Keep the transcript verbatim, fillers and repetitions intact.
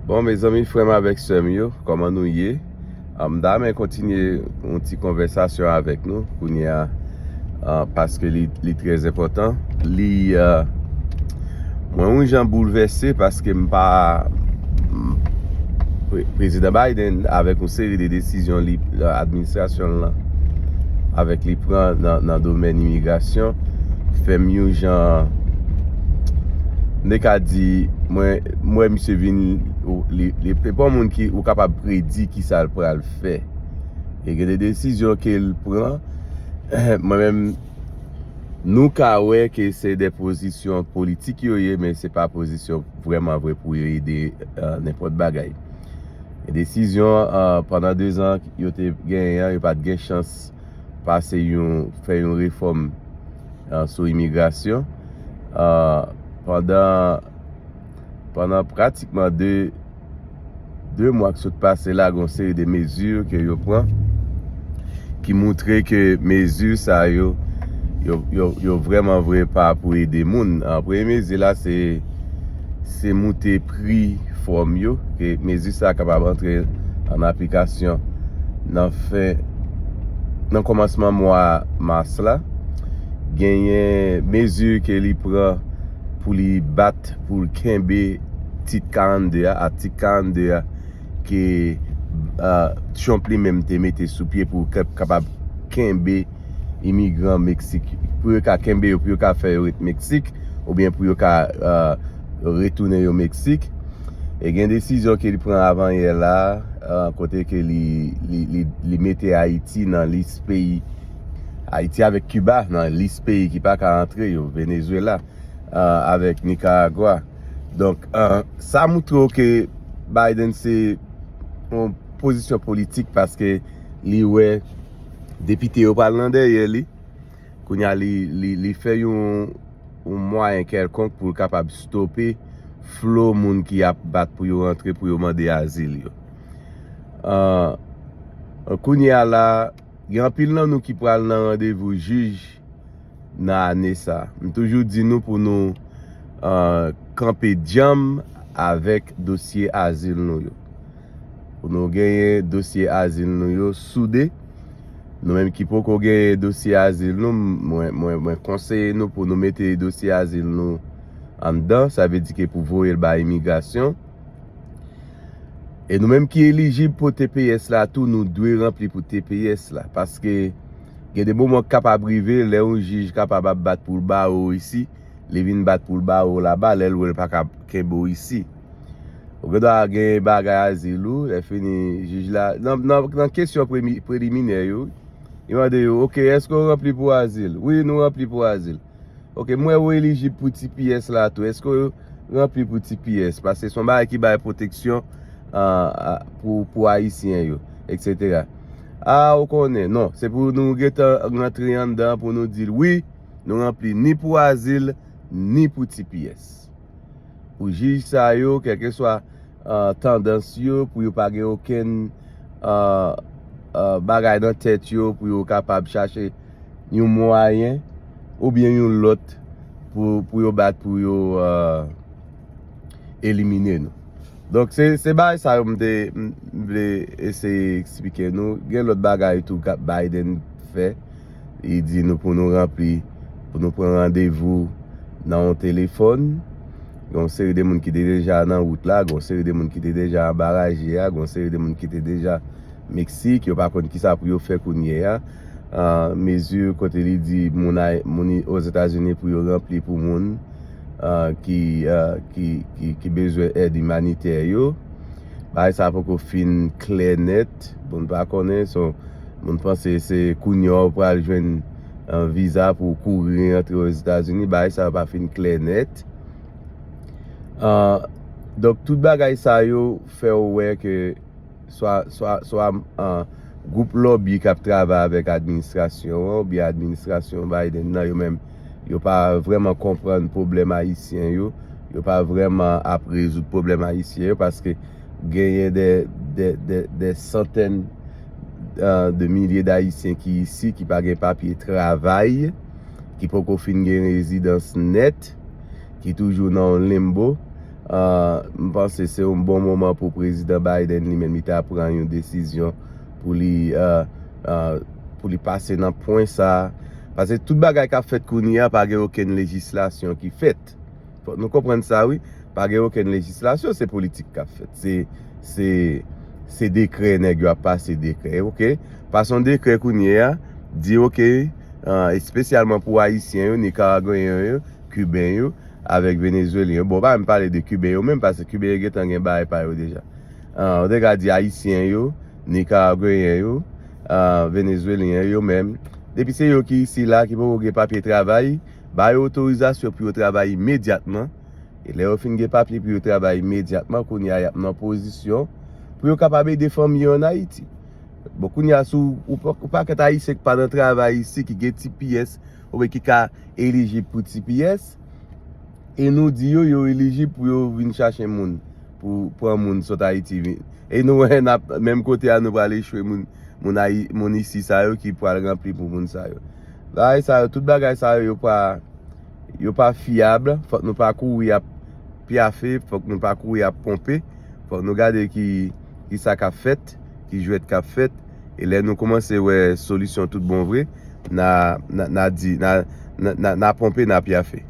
Bon, mezanmi, frè m avèk sè m yo, kòman nou ye? Ah, m ta renmen kontinye yon ti konvèsasyon avèk nou kounye a, ah, paske li, li trè enpòtan. Li, ah, mwen yon jan boulvèse paske m pa, m, pre-, Prezidan Biden, avèk yon seri de desizyon li, ah, administrasyon l lan, avèk li pran nan, nan domèn imigrasyon, fè m yon jan, m te ka di, mwen, m wè misye vin, ou, li, li, li pa yon moun ki ou kapab predi ki sa l pral fè. E gen de desizyon ke l pran, mwen menm, nou ka wè ke se de pozisyon politik yo ye, men se pa pozisyon vrèman vre pou yo ede, eh, nenpòt bagay. Gen desizyon, eh, pandan de zan yo te genyen an, yo pa t gen chans pase yon, fè yon refòm, eh, sou imigrasyon. Eh, pandan, pandan pratikman de, de mwa ki sot pase la, gen yon seri de mezi ke yo pran ki montre ke mezi sa yo, yo, yo, yo vrèman vre pa pou ede moun. Ah, premye mezi la, se, se moute pri fòm yo, ke mezi sa kapab antre an aplikasyon nan fen, nan kòmansman mwa mas la. Genyen mezi ke li pran pou li bat, pou l kenbe tit karannde a, atik karannde a, ke, ah, Trump li menm te mete sou pye pou kap-, kapab kenbe imigran Meksik, pou yo ka kenbe yo, pou yo ka fè yo ret Meksik, oubyen pou yo ka, ah, retounen yo Meksik. E gen desizyon ke li pran avan yè la, ah, kote ke li, li, li, li mete Ayiti nan lis peyi, Ayiti avèk Kiba nan lis peyi ki pa ka antre yo, Venezuela, ah, avèk Nicaragua. Donk, ah, sa montre w ke Biden se yon pozisyon politik paske li wè depite yo pral nan dèyè li. Kounye a, li, li, li fè yon, yon mwayen kèlkonk pou l kapab stope flo moun ki ap bat pou yo rantre, pou yo mande azil yo. Ah, kounye a la, gen anpil nan nou ki pral nan randevou jij nan ane sa. M toujou di nou pou nou, ah, kanpe djanm avèk dosye azil nou yo. Pou nou genyen dosye azil nou yo soude. Nou menm ki poko genyen dosye azil nou, mwen, mwen, mwen konseye nou pou nou mete dosye azil nou anndan, sa vle di ke pou voye l bay imigrasyon. E nou menm ki elijib pou T P S la tou, nou dwe ranpli pou T P S la. Paske gen de moman k kapab rive, lè yon jij kapab ap bat pou l ba ou isi, li vin bat pou l ba ou laba, lè l wè l pa ka kenbe w isi. Ou gen dwa gen bagay azil ou, lè fini, jij la, nan, nan, nan kesyon premi-, preliminè yo, li mande yo, "Oke, èske w ranpli pou azil?" "Wi, nou ranpli pou azil." "Oke, m wè ou elijib pou T P S la tou. Èske w ranpli pou T P S?" Paske se yon bagay ki bay pwoteksyon, ah, ah, pou, pou Ayisyen yo, etsetera. "Ah, ou konnen." Non, se pou nou gentan rantre anndan pou nou di l, "Wi, nou ranpli ni pou azil, ni pou T P S." Pou jij sa yo, kèlkeswa, ah, tandans yo, pou yo pa gen okenn, ah, ah, bagay nan tèt yo, pou yo kapab chache yon mwayen oubyen yon lòt pou, pou yo bat, pou yo, ah, elimine nou. Donk, se, se bagay sa yo m te, m, m vle eseye eksplike nou. Gen lòt bagay tou Biden fè. Li di nou pou nou ranpli, pou nou pran randevou nan yon telefòn. Gen yon seri de moun ki te deja nan wout la, gen yon seri de moun ki te deja anba raje a, gen yon seri de moun ki te deja Meksik, yo pa konn kisa pou yo fè kounye a. Ah, mezi kote li di moun a, moun i-, Ozetazini pou yo ranpli pou moun, ah, ki, ah, ki, ki, ki bezwen èd imanitè yo. Bagay sa poko fin klè nèt, moun pa konnen, so, moun panse se kounye a w pral jwenn, ah, viza pou w kouri rantre Ozetazini, bagay sa yo pa fin klè nèt. Ah, donk, tout bagay sa yo fè w wè ke swa, swa, swa, ah, gwoup lòbi k ap travay avèk administrasyon an, oubyen administrasyon Biden nan, yo menm, yo pa vrèman konprann pwoblèm ayisyen yo, yo pa vrèman ap rezoud pwoblèm ayisyen yo, paske genyen de, de, de, de santèn, ah, de milye d Ayisyen ki isi, ki pa gen papye travay, ki poko fin gen rezidans nèt, ki toujou nan yon limbo. Ah, m panse se yon bon moman pou Prezidan Biden li menm li ta pran yon desizyon pou li, ah, ah, pou li pase nan pwen sa. Paske tout bagay k ap fèt kounye a, pa gen okenn lejislasyon ki fèt. Fòk nou konprann sa, wi. Pa gen okenn lejislasyon, se politik k ap fèt. Se, se, se dekrè nèg yo ap pase dekrè, oke? Pase yon dekrè kounye a, di, oke, ah, espesyalman pou Ayisyen yo, Nikaragweyen yo, Kiben yo, avèk Venezwelyen yo. Bon, pa menm pale de Kiben yo menm, paske Kiben yo gentan gen bagay pa yo deja. Ah, ou te ka di Ayisyen yo, Nikaragweyen yo, ah, Venezwelyen yo menm. Depi se yo ki isi la, ki poko gen papye travay, ba yo otorizasyon pou yo travay imedyatman. E lè yo fin gen papye pou yo travay imedyatman, kounye a y ap nan pozisyon pou yo kapab ede fanmi yo ann Ayiti. Bon, kounye a, si w, ou pa, ou pakèt Ayisyen ki pa nan travay isi, ki gen T P S, oubyen ki ka elijib pou T P S, e nou di yo, yo elijib pou yo vin chache moun, pou pran moun sot Ayiti vin. E nou wè, n ap, menm kote a, nou pral echwe moun, moun, Ayi, moun isi sa yo ki pral ranpli pou moun sa yo. Bagay sa yo, tout bagay sa yo, yo pa, yo pa fyab. Fòk nou pa kouri ap pyafe, fòk nou pa kouri ap ponpe. Fòk nou gade ki, ki sa k ap fèt, ki jwèt k ap fèt. E lè nou kòmanse wè solisyon tout bon vre, n a, n a, n a di, n a, n a, n a, n a ponpe, n a pyafe.